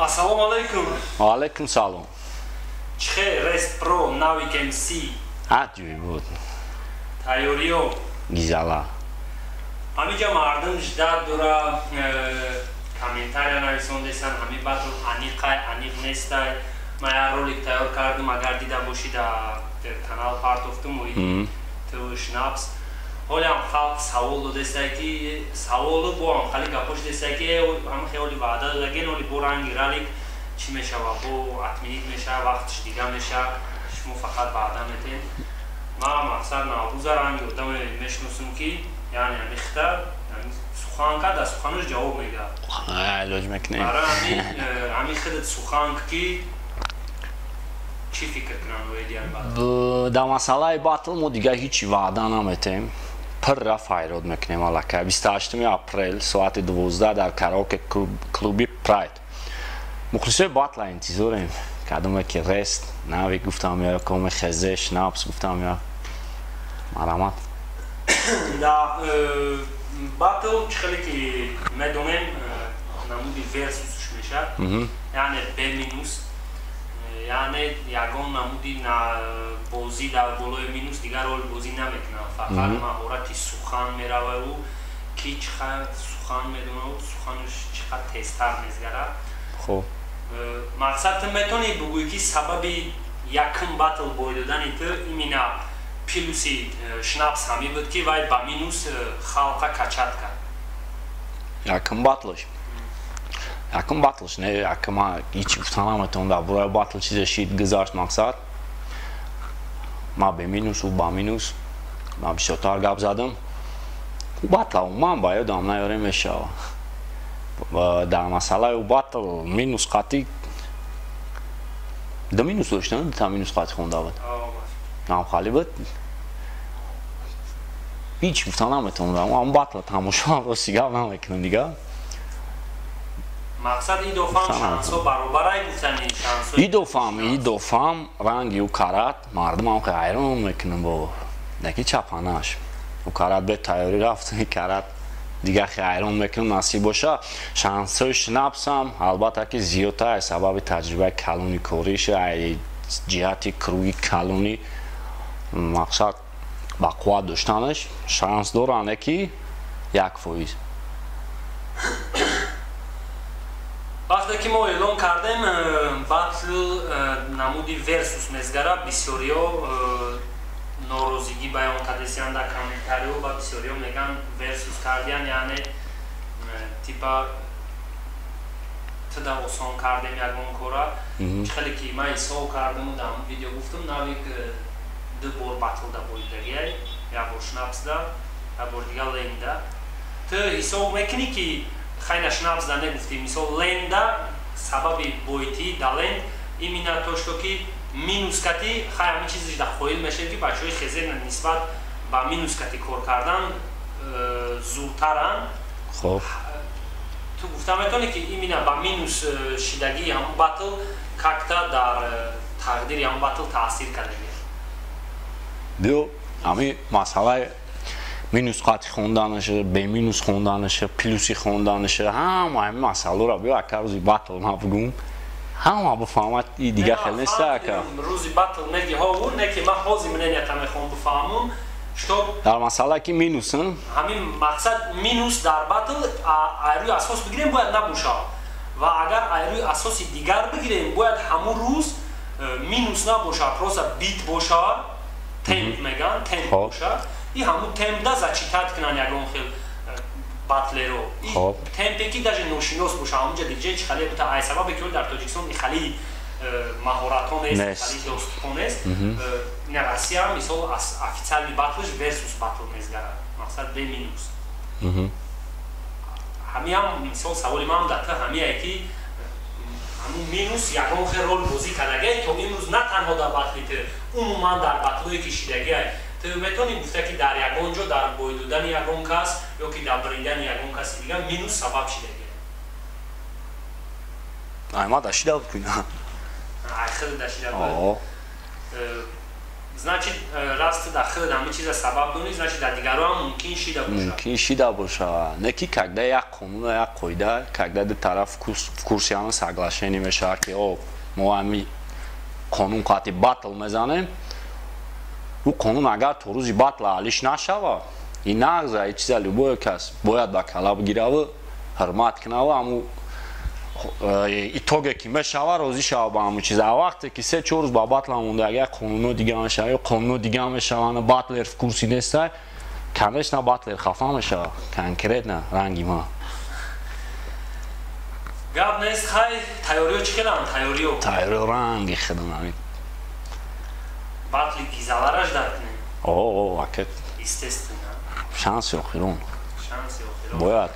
Ассалому алайкум. Ва алайкум салом. Чихе Рест Про Навик МС? Аҷоиб буд. Тайёриё? Гизала. Ҳамиҷа мардум ждат дора, комментария нависондесан, ҳами батл аниқай, аниқ нестай. Ман як ролик тайёр кардам, агар дида бошӣ, дар канал партофтум, оиди ту Шнапс. Ҳолиам халқ савол додестай, ки саволу бо ҳам хали гапош дестай, ки ҳама хеоли ваъда додаген, оли бо ранги ралик чӣ мешава, бо отменить мешава, вақтш дига меша, шумо фақат ваъда метен. Ман мақсад Наврӯза ранги одаме мешиносум, ки яъне ҳамихта сухан кард, аз суханаш ҷавоб медиҳад. Илоҷ мекунем. Барои ҳамин худат сухан, ки чӣ фикр кунанд оиди батл? Дар масъалаи батл мо дигар ҳеҷ ваъда наметем, пурра файрод мекунем аллакай. 28 апрел соати 12 дар караоке клуби Прайд. Мухлисои батла интизорем. Кадоме ки Рест, Навик гуфтам, ё коме Хезе, Шнапс гуфтам, ё марамат. Да батл, чӣ хеле ки медонем, намуди версусш мешавад, яъне бе минус, яъне ягон намуди бозӣ дар болои минус дигар рол бозӣ намекунад, фақат маҳорати сухан мераваю, ки чӣ қадр сухан медонаву суханаш чӣ қадр тезтар мезгарад. Хуб. Мақсад, ту метавонӣ бугӯӣ, ки сабаби якум батл бой додани ту именно плюси Шнапс ҳамин буд, ки вай ба минус халқа качать кард? Якум батлш, якум батлш не, якума ҳеҷ гуфта наметавонам дар бораи батл. Чизе шид, гузашт. Мақсад, ма бе минус, ӯ ба минус, ман бисёртар гап задам. Ӯ батла умуман ба ёдам наёрем мешава. Дар масъалаи ӯ батл минус қатӣ ду минус доштам, дута минус қатӣ хонда буд, намхали буд. Ҳеҷ гуфта наметавонам, ам батла тамошоам, рости гап намекунам дигар. Мақсад, идофам шансҳо баробарай гуфтани шансҳо? Идофам, идофам ранги ӯ карат мардумам хе ҳайрон мекунам, бо яки чапанаш ӯ карат бе тайёрӣ рафт, карат дигар хе ҳайрон мекунам. Насиб боша, шансҳои Шнапсам албатта ки зиёдтар, сабаби таҷрибаи калони кориш, ҷиҳати круги калони, мақсад, ба қувват доштанаш шанс доранд, ки 1%. Вақте ки мо эълон кардем, батл намуди версус мезгара, бисёриҳо норозигӣ баён кардесиянд дар комментариҳо ва бисёриҳо мегӯянд, версус кардиян, яъне типа туда осон кардем ягон кора. Чӣ хеле ки ман ҳисоб кардаму дар ҳамн видео гуфтам, Навик ду бор батлда боидагиай, як бор Шнапсда, як бор дига Ленда. Ту ҳисоб мекунӣ, ки хайна Шнапсда негуфтӣ, мисол Ленда сабаби бойтӣ да Ленд именно то, что ки минус кати, хай ҳамин чизиш да қоил мешавем, ки бачаҳои хезе нисбат ба минус кати кор кардан зудтаранд. Хоб. Ту гуфта метавонӣ, ки именно ба минус шидагии ҳамун батл как-то дар тақдири ҳамун батл таъсир кардагӣ? Биё, ҳамин масъалаи минус қати хонданаша, бе минус хонданаша, плюси хонданаша, ҳама ҳамин масъаларо биё, ака, рӯзи батл ма бугум, ҳама бифаҳмад. И дига хел неста, ака. Рӯзи батл неги ҳову не, ки ман ҳозир мненията мехоҳам бифаҳмам, что Дар масъала ки минус ҳамин мақсад, минус дар батл айрӯи асос бигирем, бояд набошад, ва агар айрӯи асоси дигар бигирем, бояд ҳамун рӯз минус набошад, просто бит бошад, темп меган, темп бошад, и ҳамун темпда зачитать кунанд ягон хел батлеро, темпе ки даже ношинос боша. Ҳамунҷа диҷей чи хале бута, ай сабабе ки дар Тоҷикистон хали маҳоратҳо нест, хали доступҳо нест. Ина Россия, мисол, официальный батлш версус батл мезгарад, мақсад, бе минус. Ҳамиам, мисол, саволи ман дар ту ҳамие, ки ҳамун минус ягон хел рол бозӣ кардагиай то имрӯз, на танҳо дар батли ту, умуман дар батлое ки шидагиай. Ту метавонӣ гуфта, ки дар ягон ҷо дар бой додани ягон кас ё ки дар бридани ягон каси дигар минус сабаб шидагиай? Ай, ма дашида буд куна. Ай, хеле дашида буд. Значит, раз ту дар худ ҳамин чиза сабаб донӣ, значит, дар дигарро ҳам мумкин шида бошад. Мумкин шида бошад. Не ки когда як қонун, як қоида, когда ду тараф в курсе ҳама соглашение мешавад, ки о, мо ҳами қонун қати батл мезанем, ӯ қонун агар то рӯзи батла ҳаллиш нашава, ин нағза, ин чиза любой кас бояд ба кала бигираву ҳурмат кунаву ҳаму итоге ки мешава, розӣ шава ба ҳамун чиз. А вақте ки 3-4 рӯз ба батла монда, агар қонунҳо дига мешава ё қонунҳо дига мешаванд, батлер в курсе нестай, конечно, батлер хафа мешава, конкретно ранги ма. Гап нест, хай, тайёриё чӣ хеланд, тайёриё? Тайёриё ранги худам ҳамин. Батли гизалара ждать кунем? О, акет. Естественно. Шанси охирон. Шанси охирон. Бояд.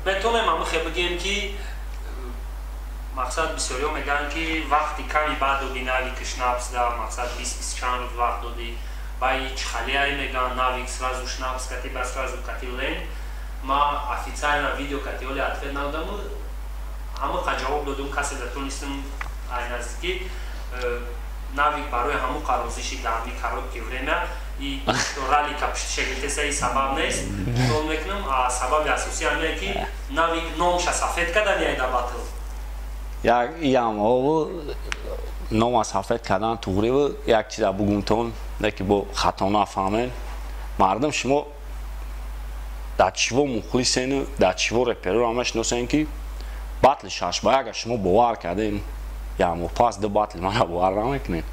Метавонем ҳамин бигем, ки мақсад, бисёриҳо мегӯянд, ки вақти ками баъд доди Навик шнапс да, мақсад, бист чанд рӯз вақт додӣ, ба ич халияй мегӯянд, Навик сразу шнапс кати, ба сразу кати ленд. Ма официально видео кати оли ответ надодаму, ҳамақа ҷавоб додум, касе да тонистам ай наздикӣ. Навик барои ҳамун қарозиши дар ҳамин короткий время и ралика пуштиша гирифтеса, и сабаб нест, хиёл мекунам. А сабаби асосӣ ҳамине, ки Навик номша сафед кардани ай да батл. Як иам ову нома сафед кардан туғриву, як чиза бугумтон, не ки бо хато нафаҳмен мардум. Шумо дар чиво мухлисену дар чиво репероро мешиносен, ки батли 6 ба 1 шумо бовар кардем, як моҳ пас ду батли мара бовар намекунед.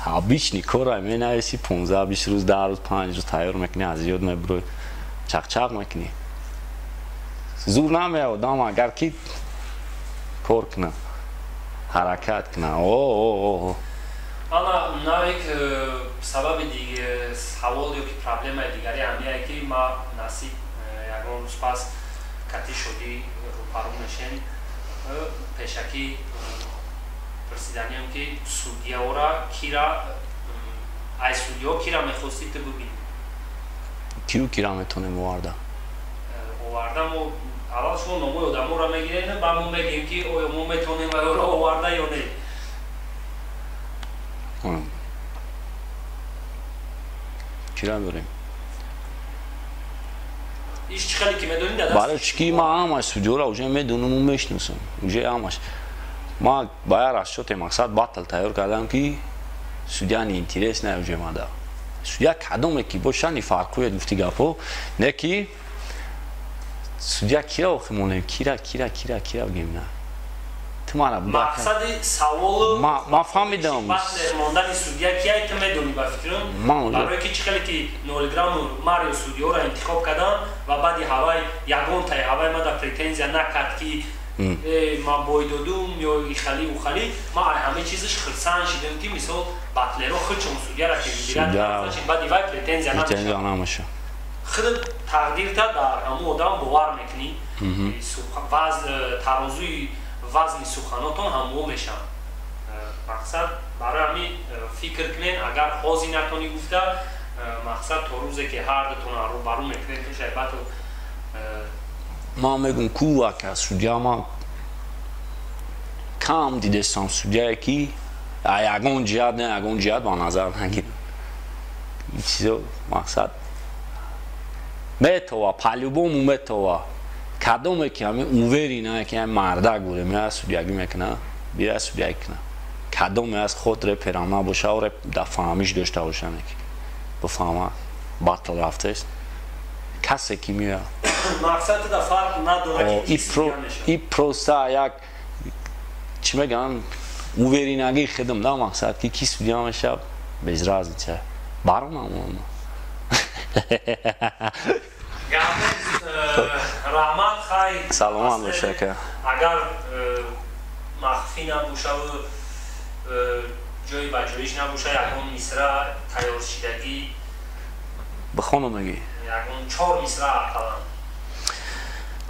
Обычный кора менависи, 15-20 рӯз, 10 рӯз, 5 рӯз тайёр мекунӣ, аз ёд мебурӯй, чақчақ мекунӣ, зур намеяд. Одам агар ки кор куна, ҳаракат куна, о. Ана, Навик, сабаби савол ё ки проблемаи дигари ҳамияе, ки ма насиб ягон рӯз пас кати шодӣ рӯпарӯ мешем. Пешакӣ пурсиданиам, ки судьяора кира, ай судьяо кира мехостӣ ту бибинӣ? Кию кира метонем оварда? Оварда мо аввал шумо номои одаморо мегирем, баъд мо мегӯем, ки оё мо метонем оро оварда ё не. Кира дорем? Иш чӣ хеле ки медонӣ да. Барои чӣ ки ман ҳамаш судьяро уже медонаму мешиносам, уже ҳамаш. Ма ба як расчёте мақсад батл тайёр кардам, ки судья не интересно уже мада. Судья кадоме ки боша, не фарқует, гуфти гапҳо не ки судья кира охи монем, кира, кира, кира, кира бигем, на ту мара. Мақсади саволу ма фаҳмидам. Мондани судья кияй, ту медонӣ, ба фикрам, барое ки чӣ хеле ки Нолиграму Марио судьяро интихоб кардам ва баъди ҳавай ягонтаи ҳавай мада претензия накард, ки ма бой додум ё ихали ухали. Ма ай ҳамаи чизаш хирсан шидам, ки мисол батлеро худшон судьяра ки выбирать, баъди вай претензия намеша. Худат тақдирта дар ҳамун одам бовар мекунӣ, тарозуи вазни суханотон ҳамво мешаванд. Мақсад, барои ҳамин фикр кунед, агар ҳозир натонӣ гуфта, мақсад, то рӯзе ки ҳар дутона рӯбарӯ мекунед пешаи батл. Ман мегум ку ака, судья ман кам дидестам, судьяе ки ягон ҷиҳат не, ягон ҷиҳат ба назар нагирам ин чизо. Мақсад, метова, по-любому метова. Кадоме ки ҳамин уверена, ки ҳамин мардак буре, меа судьягӣ мекуна, бира судьягӣ куна. Кадоме аз худ реперам набоша, реп да фаҳмиш дошта бошане, ки бифаҳма батл рафтест, касе ки меояд. Мақсад да фарқ надорад. И просто як чӣ мегӯям, уверенагии худам да, мақсад, ки ки судья мешавад, без разница баромам. Раҳмат, хай. Саломат бош, ака. Агар махфӣ набошаву ҷои ба ҷоиш набоша, ягон мисра тайёршидагӣ? Бихонам, мегӣ? Ягон чор мисра ақаллан.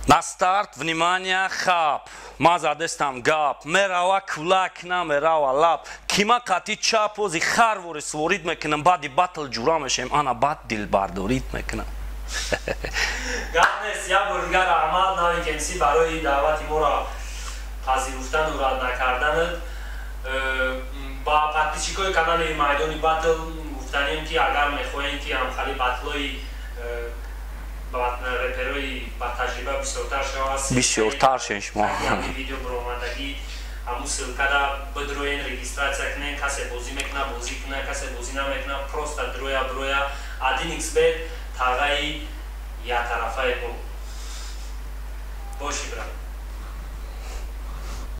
На старт, внимание, хап. Ма задестам гап. Мерава кулак, намерава лап. Кима қати чапози харвори сворид мекунам, баъди батл ҷура мешем, ана баъд дилбардорид мекунам. Гап нест, як бор дигар раҳмат, Навик МС, барои даъвати моро пазируфтану рад накарданат. Ба подписчикои канали Майдони Батл гуфтанем, ки агар мехоҳем, ки ҳамхали батлои реперои ба таҷриба бисёртар шавад, бисёртар шен шумо видео баромадагӣ, ҳамун ссылкада бидроен, регистрация кунен. Касе бозӣ мекуна, бозӣ куна, касе бозӣ намекуна, просто дроя броя. 1xBet тағаи яктарафаи мо боши, брат.